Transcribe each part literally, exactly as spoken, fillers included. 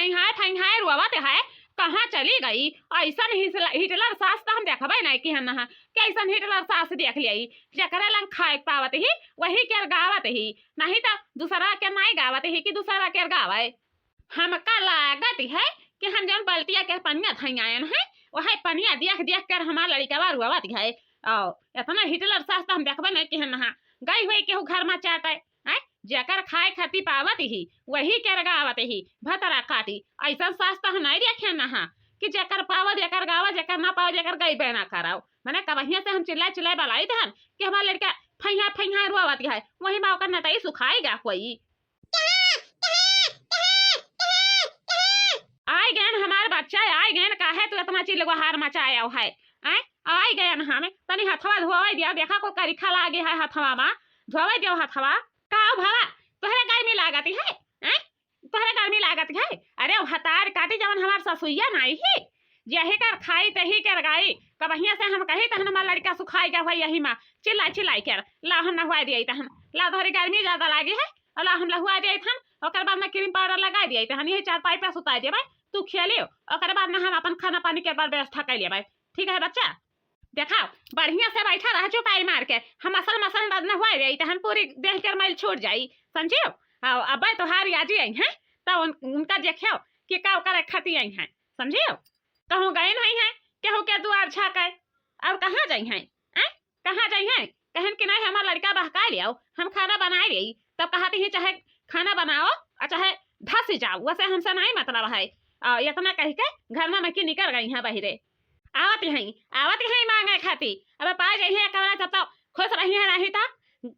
फैंहाय फैंहाय रोवत है, कहाँ चली गई? अइसन हिसला-, हिटलर सास त हम देखबे नहीं किहन हा, कि अइसन हिटलर सास देख लियाई। जेकरे लंग खाए के पावत ही, वही केर गावत ही, नहीं त दूसरा के नहीं गावत ही कि दूसरा केर गावे। हमका लागत है कि हम जौन बल्टिया के पनिया धई आयन है, वही पनिया देख देख कर हमार लड़िकवा रोवत है। और इतना हिटलर सास त हम देखबे नहीं किहन हा, गई हुई केहू घर में चाटे। हैं? जेकर खाए खाती पावत ही, वही केर गावत ही, भतरा काटी। अइसन सास त हम नहीं देखे ना हा, कि जेकर पावत, जेकर गावत, जेकर ना पावत, जेकर गइबे ना कराओ। मने कबहिया से हम चिल्लाए चिल्लाए बलाई देहन, कि हमार लड़िका फैंहा फैंहा रोवत है, वही मा ओकर नटई सुखाई गा होई। आइ गएन हमार बच्चा, आइ गएन, काहे तू इतना चिल्लगोहार मचाए है? हैं? आइ गएन हम, तनी हथवा धोवे दिया, देखा कोई करिखा लागे है हथवा मा, धोवे दियो हथवा। का हो भवा, तोहरे गर्मी लागत है? हैं? तोहरे गर्मी लागत है? अरे ओ हतार काटी, जवन हमार ससुइया नाई ही, जेही कर खाई तेही कर गाई। कबहिया से हम कही तहन हमार लड़िका सुखाई गा भाई यही मा, चिल्लाई चिल्लाई कर, ला हम नहवाई दिया तहन, ला तोहरी गर्मी ज्यादा लागी है, और ला हम लहुआ दिया तहन, ओकर बाद में क्रीम पाउडर लगा दिया तहन, यही चारपाई पे सुता दिया भाई, तू खेलियो, ओकर बाद में हम अपन खाना पानी के बार व्यवस्था कर लिया भाई। ठीक है बच्चा? देखाओ, बढ़िया से बैठा रह चुपाई मार के, हम असल मसल न, नहवाई रही, तहन पूरी देह के मैल छूट जाई, समझियो? हाँ, अब तोहार आजी आई हैं, तो उन, उनका देखियो कि का ओकर खाती आई हैं, समझियो? कहूँ गइन हुई हैं, केहू के दुआर झाँके, और कहाँ जाई हैं? हैं? कहाँ जाई हैं? कहन कि नहीं, हमार लड़िका बहका लियाओ, हम खाना बनाए रही, तब कहती ही चाहे खाना बनाओ और चाहे धस जाओ, वैसे हमसे नहीं मतलब है। और इतना कह के घर में मकी निकल गई हैं बहिरे। आवत हैं, आवत हैं मांगे खाती। अब पा जाई हैं कमरा, तब तो खुश रही हैं, नहीं तो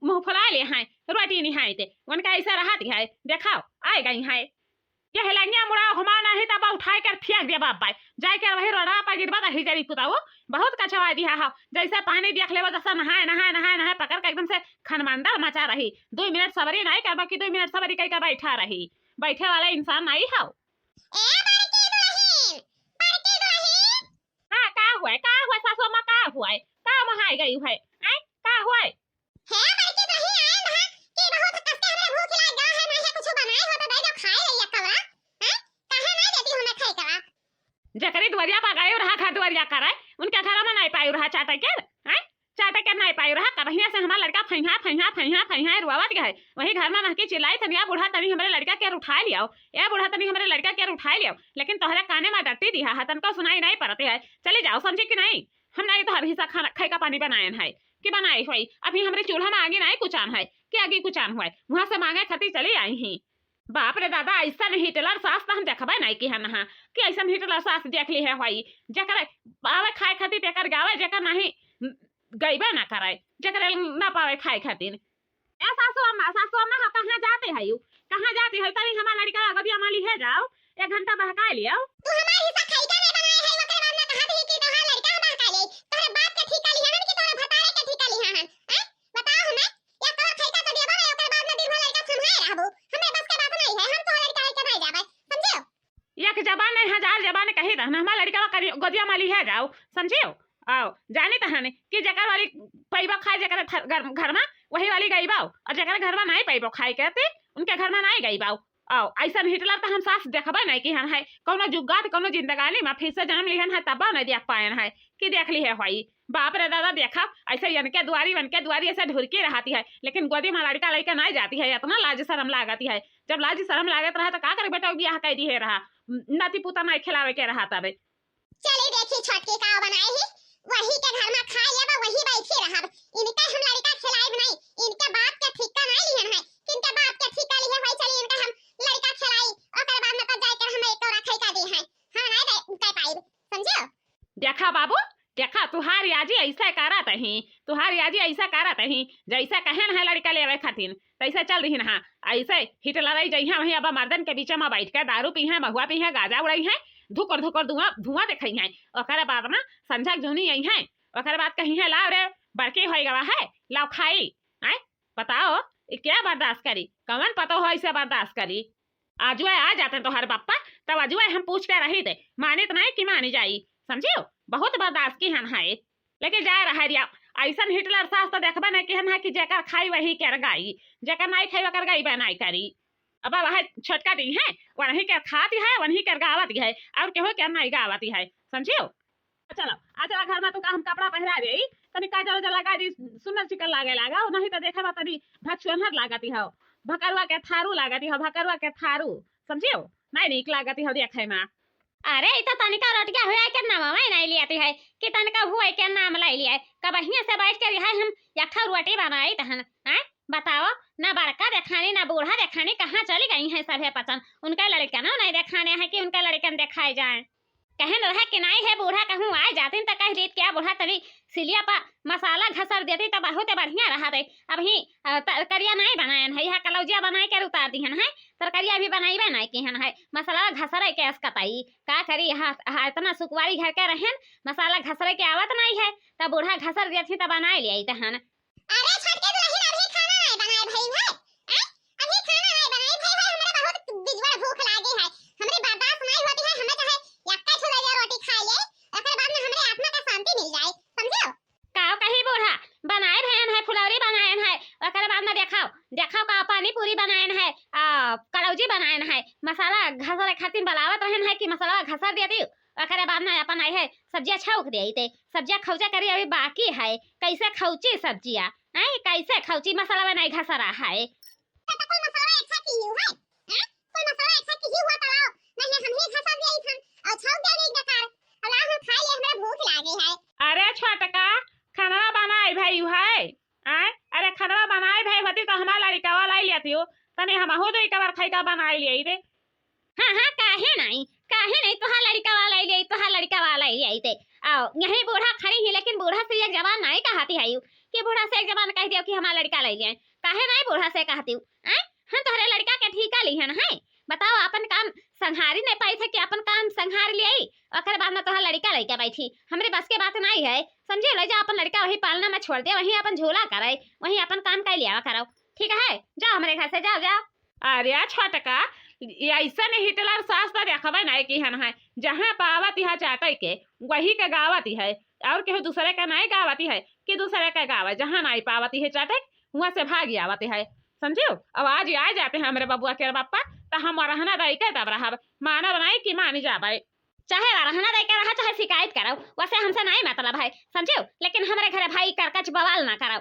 मुँह फुला ले हैं, रोटी नहीं है ते। उनका ऐसा रहत है, देखाओ, आइ गई हैं। ये हेलंगिया मुड़ा घुमा नहीं तब उठाए कर फेंक दे बाप भाई। जाए कर वही रोडवा पर गिरबा त हिजरी पुताऊ, बहुत कचवा दिया है। जैसे पानी देख लेबो, जैसे नहाए, नहाए, नहाए, नहाए, पकड़ के एकदम से खनमंडल मचा रही। दो मिनट सबरी नहीं करबा कि दो मिनट सबरी कह के बैठा रही। बैठे वाला इंसान नहीं हो। ए बड़की दुल्हन, बड़की दुल्हन। हाँ, का हुआ है? का हुआ है, सासू अम्मा, का हुआ है? का वहाँ आई गई है? आय, का हुआ है? हे बड़की दुल्हन, आए ना कि बहुत कस के हमरे भूख लाग गा है, ना है कुछ बनाए हो तो दे दो खाए ले या कवरा। हैं? काहे ना देती हमें खाए करा? जकरी दुआरिया पर गए रहा, घर दुआरिया करे, उनके घर में नहीं पाई रहा चाटे के, हैं? चाटे के नहीं पाई रहा, कबहिया से हमार लड़िका फैहा, फैहा, फैहा, फैहा रोवत है। वही घर में महकी चिल्लाई, "तनी या बूढ़ा, तनी हमरे लड़िका के उठा लियाओ, या बूढ़ा, तनी हमरे लड़िका के उठा लियाओ।" लेकिन तोहरे काने में डट्टी दिहा है, तनको सुनाई नहीं पड़त है। चली जाओ, समझी कि नहीं? हम नहीं तोहर हिस्सा खाना, खाए का पानी बनायन है कि बनाए हुई। अभी हमरे चूल्हा में आगी नहीं कुचान है कि आगी कुचान हुआ है, वहाँ से मांगे खातिर चली आई ही। बाप रे दादा, अइसन हिटलर सास त हम देखबे नहीं किहन हा कि अइसन हिटलर सास देख ली है हुई। जेकर पावे खाए खातिर तेकर गावे, जेकर नहीं गइबे ना करे, जेकर ना पावे खाए खातिर। ए सासू अम्मा, सासू अम्मा, हो कहाँ जाते है यू? कहाँ जाते है? तनी हमार लड़िका गोदिया में लिहे जाओ, एक घंटा बहकाए लियो। तू हमार हिस्सा खाई का नहीं बनाए है, ओकरे बाद में कहा दी कि तोहार लड़िका बहकाए ले। तोहरे बाप के ठीका लिहा हन कि तोहरे भतारे के ठीका लिहा हन? हैं? बताओ हमें, या कवर खाई का तो देबो नहीं, ओकरे बाद में दिन भर लड़िका संभाए रहबो। हमरे बस के बात नहीं है, हम तोहर लड़िका लेके नहीं जाबे, समझियो? एक जबान नहीं, हजार जबान कही रहन, हमार लड़िका कभी गोदिया में लिहे जाओ, समझियो? आओ, जानी तहन कि जेकर वाली पैबा खाए, जेकर थ-, घर, घर में, वही वाली गइबाओ, और जेकर घर में नहीं पैबो खाए के, ते उनके घर में नहीं गइबाओ। आओ, अइसन हिटलर त हम सास देखबे नहीं किहन है, कौनो जुगात, कौनो जिंदगानी में फिर से जन्म लिहन है, तब नहीं देख पायन है कि देख ली है हुई। बाप रे दादा, देखा, ऐसे इनके दुआरी, उनके दुआरी ऐसे ढुरकी रहती है, लेकिन गोदी में लड़िका लइके नहीं जाती है, इतना लाज शरम लागती है। जब लाज शरम लागत रहा तो का करे बेटा, बियाह कह दी है रहा, नाती पुता नहीं खिलावे के रहा तबे। चली देखी छोटकी का बनाई ही, वही के घर में खाए लेबा, वही बैठी रहब। इनके हम लड़िका खिलाइब नहीं, इनके बाप के ठीका नहीं लिहन है, किनके बाप के ठीका लिहे हुई, चली इनका हम लड़िका खिलाई, ओकर बाद में तो जाकर हम एक और खैका दी है, हम नहीं दे, दे पाइब, समझियो? देखा बाबू, देखा, तुहार आजी ऐसे करत ही, तुहार आजी ऐसे करत ही, जैसे कहन है लड़िका लेवे खातिर, तैसे चल रही ना। ऐसे हिटलराई जइहा वहीं अब मर्दन के बीच में बैठ के दारू पीहे, महुआ पीहे, गाजा उड़इहे, धुकर धुकर धुआं, धुआं देखइहे। ओकरे बाद में संझा के जूनी अइहे, ओकरे बाद कहिहे, "लाओ रे, बड़की होई गवा है, लाओ खाई।" आय, बताओ, ई क्या बर्दाश्त करी? कवन पतो हो ऐसे बर्दाश्त करी? आजुए आ जाते तोहर बप्पा, तब आजुए हम पूछ के रही थे, मानित नहीं कि मानी जाई, समझियो? बहुत बर्दाश्त किहन है। लेकिन जाए रहा रिया, अइसन हिटलर सास तो देखबे नहीं किहन है कि जेकर खाई वही केर गाई, जेकर नहीं खाई ओकर गइबे नहीं करी। अब वह छोटका दी है, वही के खाती है, वही के गावती है, और केहू के नहीं गावती है, समझियो? चलो, आ चला घर में, तो का हम कपड़ा पहिरा दे, तनी काजल उजल लगा दी, सुंदर चिकन लागे लागा, नहीं तो देखे में तनी भकचोन्हर लागती हो, भकरुआ के थारू लागती हो, भकरुआ के थारू, समझियो? नहीं नीक लागती हो देखे में। अरे, ई तो तनिका रोटिया हुआ के नाम में नहीं लियाती है कि तनिका हुआ के नाम ले लिया है। कबहिया से बैठ के रिहा हम यखा रोटी बनाई तहन, हैं? बताओ, ना बड़का देखानी, ना बूढ़ा देखानी, कहाँ चली गई हैं सभे पचन? उनके लड़कन नहीं देखाने हैं कि उनके लड़कन देखाए जाए। कहन रहा कि नहीं है बूढ़ा, कहूँ आए जाती तो कह देत क्या बूढ़ा तनी सिलिया पर मसाला घसर देती तो बहुत बढ़िया रहा दे। अबही, अ, तरकरिया नहीं बनायन है, यहाँ कलौजिया बनाए के उतार दिहन है, तरकरिया भी बनाइबे नहीं किहन है, मसाला घसरे के असकताई। का करी, यहाँ, यहाँ इतना सुकवारी घर के रहन, मसाला घसरे के आवत नहीं है, तब बूढ़ा घसर देती तब बनाए ले आई तहन। अरे छोटके दुल्हन, अभी खाना नहीं बनाए भई है, हैं? अभी खाना नहीं बनाए भई है, हमरा बहुत बिजोड़ भूख लागे है, हमरे बर्दाश्त नहीं होती है, हमें चाहे यक्का ठो दे दिया रोटी खाए ले, ओकर बाद में हमरे आत्मा का शांति मिल जाए, समझियो? काव कही बूढ़ा, बनाए भयन है, फुलौरी बनायन है, ओकर बाद में देखाओ, देखाओ का पानी पूरी बनायन है, आ, कलौजी बनायन है, मसाला घसरे खातिर बलावत रहन है कि मसाला घसर दे दी, ओकरे बाद में अपन आई है सब्जिया छौंक दे ते, सब्जिया खौचा करी अभी बाकी है, कैसे खौची सब्जिया, हैं, कैसे खौची, मसाला में नहीं घसरा है। तो कुल मसाला एक साथ की है, हैं? कुल मसाला एक साथ की हुआ तलाओ, नहीं हम ही घसर दिया इथन, और छौंक दे एक बेकार, अब ला हम खाए ले, हमरा भूख लागे है। अरे छोटका, खाना बनाए भई है, आय? अरे खाना बनाए भई होती तो हमार लड़िकवा लाई लेती हो, तनी हमहू दो एक बार खाई का बनाए ले रे। हाँ, हाँ, काहे नहीं, काहे नहीं, तोहार लड़िकवा लाई ले, तोहार लड़िकवा लाई ले ते। आओ, यही बूढ़ा खड़ी ही, लेकिन बूढ़ा से एक जबान नहीं कहती है यू, कि बूढ़ा से एक जबान कह दियो कि हमार लड़िका लाई ले। काहे नहीं बूढ़ा से कहती हूँ, हैं? हम तोहरे लड़िका के ठीका लिहन है, बताओ, अपन काम संहारी नहीं पाई थे कि अपन काम संहार लियाई, ओकर बाद में तोहर लड़िका लइके बैठी, हमरे बस के बात नहीं है, समझे? ले जा अपन लड़िका वही पालना में छोड़ दे, वहीं अपन झूला करे, वहीं अपन काम कर लिया करो, ठीक है? जाओ हमरे घर से, जाओ, जाओ। अरे छोटका, ये ऐसन हिटलर सास तो देखबे नहीं किहन है, जहाँ पावत यहाँ चाटे के, वही के गावत है, और केहू दूसरे का नहीं गावत है कि दूसरे का गावे, जहाँ नहीं पावत है चाटे, हुआ से भागी आवत है, समझियो? अब आज ही आ जाते हैं हमरे बबुआ के बापा, तो हम रहना दाई के तब रहब, मानब नहीं कि मानी जाबे। चाहे रहना दाई के रहा, चाहे शिकायत कराओ, वैसे हमसे नहीं मतलब है, समझियो? लेकिन हमरे घरे भाई करकच बवाल ना कराओ,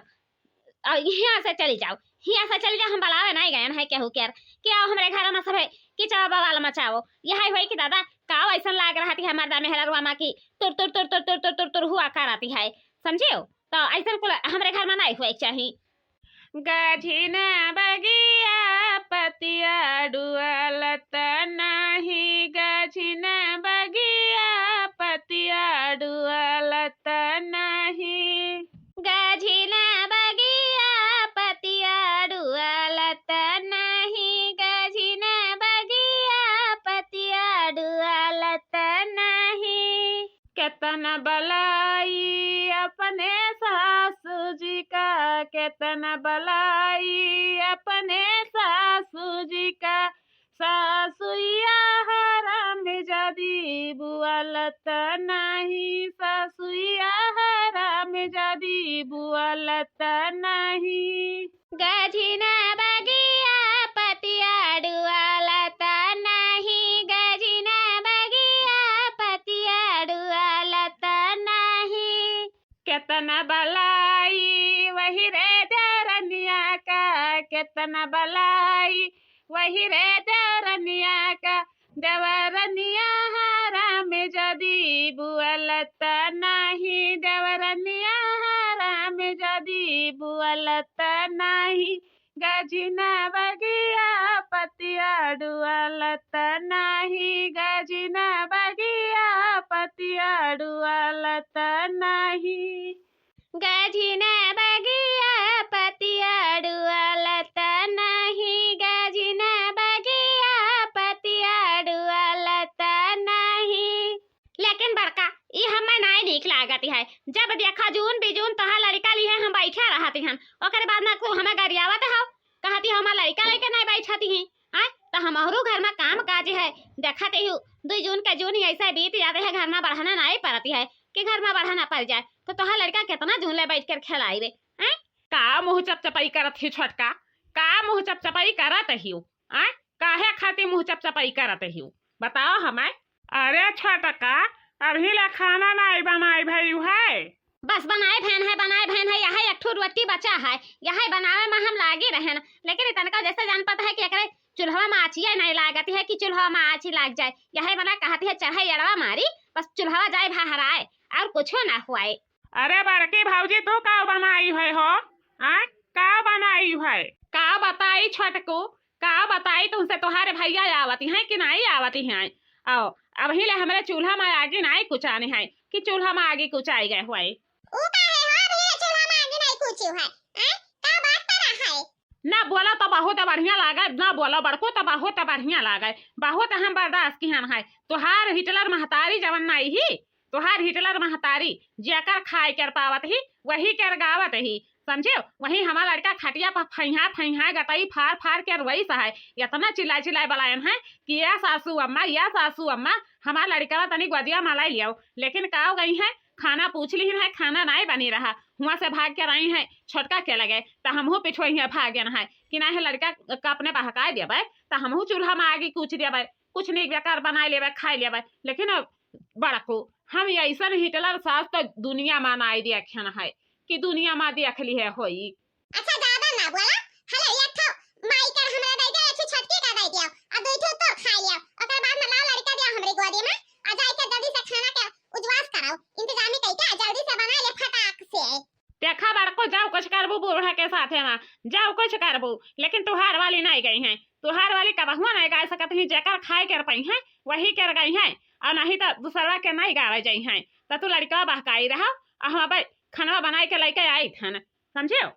और यहाँ से चली जाओ, यहाँ से चली जाओ, हम बलावे नहीं गयन है केहू के, कि आओ हमरे घर में सब है कि चाहो बवाल मचाओ। यही होई कि दादा, का ऐसन लाग रहा थी हमार दा मेहररुआ माँ की तुर तुर तुर तुर तुर तुर तुर तुर हुआ करती है, समझियो? तो ऐसन कुल हमरे घर में नहीं हुए के चाही। गझिना बगिया पतिया डुअलत नाही, गझिना बगिया पतिया डुअलत नाही। गझिना बगिया पतिया डुअलत नाही, गझिना बगिया पतिया डुअलत नाही। केतना बलाई अपने सासू जी का, केतना बलाई अपने सासू जी का। सासुइया हराम जदी बुअलत नाही, सासुइया हराम जदी बुअलत नाही। गझिना बगिया पतिया डुअलत नाही, गझिना बगिया पतिया डुअलत नाही। केतना बलाई वही रे देवरनिया का, केतना बलाई वही रे देवरनिया का। देवरनिया हराम जदी बुअलत नाही, देवरनिया हराम जदी बुअलत नाही। गझिना बगिया पतिया डुअलत नाही, गझिना बगिया पतिया डुअलत नाही। गझिना बगिया पतिया डुअलत नाही, गझिना बगिया पतिया डुअलत नाही। लेकिन बड़का, ई हमें नाई नीक लागत है। जब देखा जून बिजून तोहार लड़िका लिहे हम बैठे रहत हन, ओकरे बाद में तू हमें गरियावत हो, कहती हमार लड़िका लेके नहीं बैठती ही। आय, तो हमहरो घर में काम काज है, देखत ही दुई जून के जून ही ऐसे बीत जाते हैं, घर में बढ़ाना नहीं पड़ती है कि घर में बढ़ाना पड़ जाए, तो तोहार लड़िका कितना जून ले बैठ कर खेलाइबे, आय? का मुँह चपचपाई करत ही छोटका, का मुँह चपचपाई करत ही? आय, काहे खातिर मुँह चपचपाई करत हिउ, बताओ हमें। अरे छोटका, अभी ले खाना नाई बनाई भइउ है। बस बनाए भएन है, बनाए भएन है, यहै एक ठो रोटी बचा है, यहै बनावे मा हम लागी रहेन। लेकिन इतनका जैसे जान पता है कि एकरे चूल्हा मा आँचिया नाई लागत है कि चूल्हा मा आँची लाग जाए, यहै बना कहत है चढ़ा एड़वा मारी, बस चूल्हा जाए भहराए, और कुछो ना हुआए। अरे बड़की भौजी, तू का बनाई है हो? आय, का बनाई है? का बताई छोटकू, का बताई तुमसे, तोहारे भैया आवती हैं कि नाई आवती हैं? आओ, अबही ले हमरे चूल्हा मा आगी नाई कुचानी है कि चूल्हा मा आगी कुचाई गए हुए। ऊ का है हो, अबही ले चूल्हा मा आगी नाई कुची है? आय, का बात करा है? ना बोला तो बहुत बढ़िया लागे, ना बोला बड़को तो बहुत बढ़िया लागे, बहुत हम बर्दाश्त किहन है। तोहार हिटलर महतारी जवन नाई ही, तोहार हिटलर महतारी, जेकर खाए कर पावत ही, वही कर गावत ही, समझेउ? वही हमार लड़का खटिया पर फैहा फैहा गटई फार फार के रोइस है, इतना चिल्लाए चिल्लाए बलायन है कि या सासू अम्मा, या सासू अम्मा, हमार लड़का तनी गोदिया मा लाई लियाओ। लेकिन का हो गई है, खाना पूछ लिहिन है, खाना नाई बनी रहा, हुआ से भाग के रही है छोटका के लगे, त हमहू पिछुआ हियाँ भागन है कि ना है लड़का का अपने बहकाए देबे, त हमहू चूल्हा मा आगी कूच देबे, कुछ नहीं बेकार बनाए लेबे, खाए लेबे। लेकिन अब बड़को, हम ऐसन हिटलर सास तो दुनिया मा नाई देखन है कि दुनिया मा देख ली है होई। अच्छा, ज्यादा ना बोला। हेलो, एक ठो माई कर हमरा दे दे, एक ठो छोटकी का दे दिया, आ दो ठो तो खा लिया। ओकर बाद में लाओ लड़का दिया हमरे गोदी में, आ जाए के जल्दी से खाना के उजवास कराओ, इंतजामी कई के जल्दी से बना ले फटाक से। देखा बड़को, जाओ कुछ करबू बूढ़ा के साथे मा, जाओ कुछ करबू, लेकिन तुहार वाली नहीं गई हैं। तुहार वाली कबहुआ नहीं गा सकत ही, जेकर खाए कर पई हैं, वही कर गई हैं, और नहीं तो दूसरा के नहीं गावे जाई हैं। तो तू लड़का बहकाई रहा, और हम अब खनवा बनाए के लेके आई थन, समझेउ?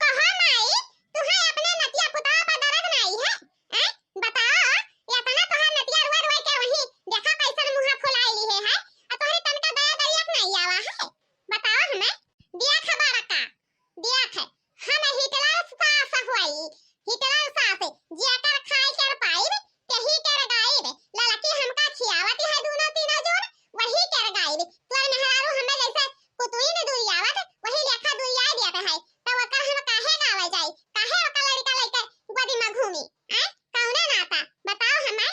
कहो माई, तुहे अपने नतिया पुतवा पर दरद नाई है? हैं? बताओ, एतना तोहार नतिया रोए रोए के वही देखा कैसन मुँह फुलाई लिहे है, आ तोहरे तनका दया दरिया के नाई आवा है? बताओ हमें, देख बड़का, देख, हम हिटलर सास होई, हिटलर सास, जेकर खाए कर पाइब, तेही कर गाइब, ललकी हमका खियावत है दूनो तीनो जोन, वही कर गाइब। तोर मेहरारू हमें जैसे कुतुई न दुरियावत, वही लेखा दुरियाए देत है। त ओकर हम काहे गावे जाई? काहे ओकर लड़का लइके गोदी में घूमी? आय? कौने नाता? बताओ हमें।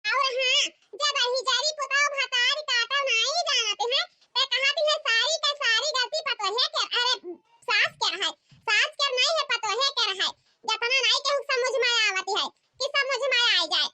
और हाँ, जब अहिजारी पुताव भतारी काटो नाई जानत हैं, ते कहत हैं सारी के सारी गलती पतोहे के, अरे, सास के रहे। सास के नहीं है, पतोहे के रहे। जतना नाई केहू समझ में आवत है, कि समझ में आ जाए।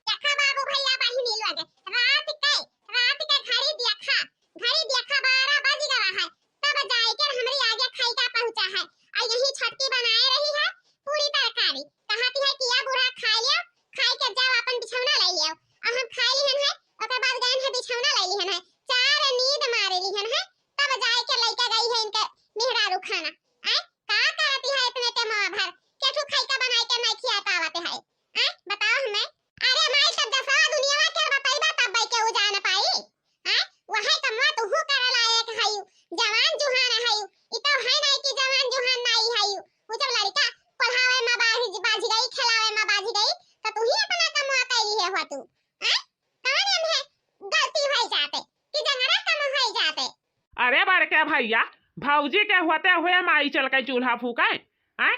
देखा बाबू भैया बहिनी लोग, रात के, रात के घड़ी देखा, घड़ी देखा बारह बज गवा है, तब जाए के हमरी आगे खाई का पहुँचा है। आ यही छोटकी बनाए रही है पूरी तरकारी, कहती है कि या बूढ़ा खा लिया, खाए के जाओ अपन बिछौना ले लियो। आ हम खा लिहन है, ओकर बाद गए हैं बिछौना ले लिहन है, चार नींद मारे लिहन है, तब जाए के लइका गई है इनके मेहरारू खाना। आय, का करती है इतने टेमवा भर, केठू खाई का बनाए के नहीं खिया पावत है? आय, बताओ हमें। अरे माई, तब दसवा दुनियावा के बतइबा तब के उ जान पाई। हैं? वहे कमवा तुहू करे लायक हयू, जवान जुहान हयू। इ तो है नहीं कि जवान जुहान नाई हयू। उ जब लड़का पढ़ावे में बाझ, बाझ गई, खेलावे में बाझ गई, तो तू ही अपना कमवा कैली है हुआ तू। हैं? कौन एम्हे गलती होई जाते कि जंगरा कम होई जाते? अरे बड़के भैया, भौजी के होते हुए माई चल के चूल्हा फूके, हैं?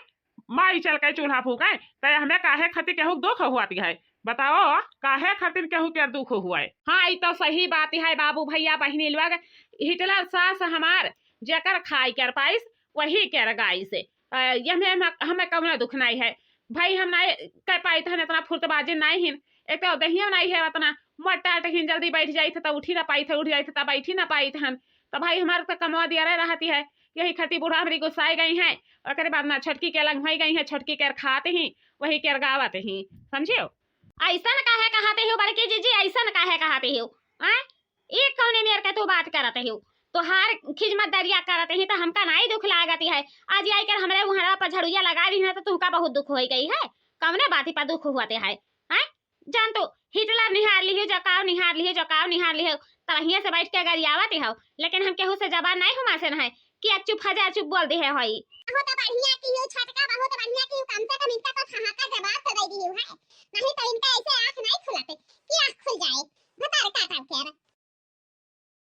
माई चल के चूल्हा फूके, त हमें काहे खातिर केहू के दुख हुआती है? बताओ, काहे खातिर केहू के दुख हुआ है? हाँ, ई तो सही बात है बाबू भैया बहिनी लोग। हिटलर सास हमार जेकर खाई कर पाइस, वही कर गाइस। अ, ये हमें, हमें, हमें कौनो दुख नहीं है भाई, हम नहीं कर पाइत हन, इतना फुर्तबाजी नहीं हिन। एक तो दहिया नहीं है उतना, मोट टाट हिन, जल्दी बैठ जाइत है तो उठी ना पाइत है, उठ जाइत है तो बैठी ना पाइत हन। तो भाई हमारे तो कमवा दिया रह रहती है, यही खातिर बूढ़ा हमारी गुस्साई गई हैं। ओकरे बाद ना छोटकी के लंघवाई गई हैं, छोटकी के खाते ही वही के गावत ही, समझियो? ऐसन काहे कहते हो बड़की जीजी, ऐसन काहे कहते हो? आय, ई कौने मेर के तू बात करत हो? तोहार खिजमत दरिया करत ही तो हमका नाई दुख लागत है। आज आई कर हमरे उहरा पर झड़ुइया लगा दी ना तो तुहका बहुत दुख होई गई है। कौने बाती पर दुख हुआ ते है? हैं? जान तू हिटलर निहार लिहियो, जकाव निहार लिहियो, जकाव निहार लिहियो, तब हियाँ से बैठ के गरियावत हो, लेकिन हम केहू से जबान नाई हुमासे न है कि आज चुप हजार चुप बोल दे है होई। हो तो बढ़िया कियो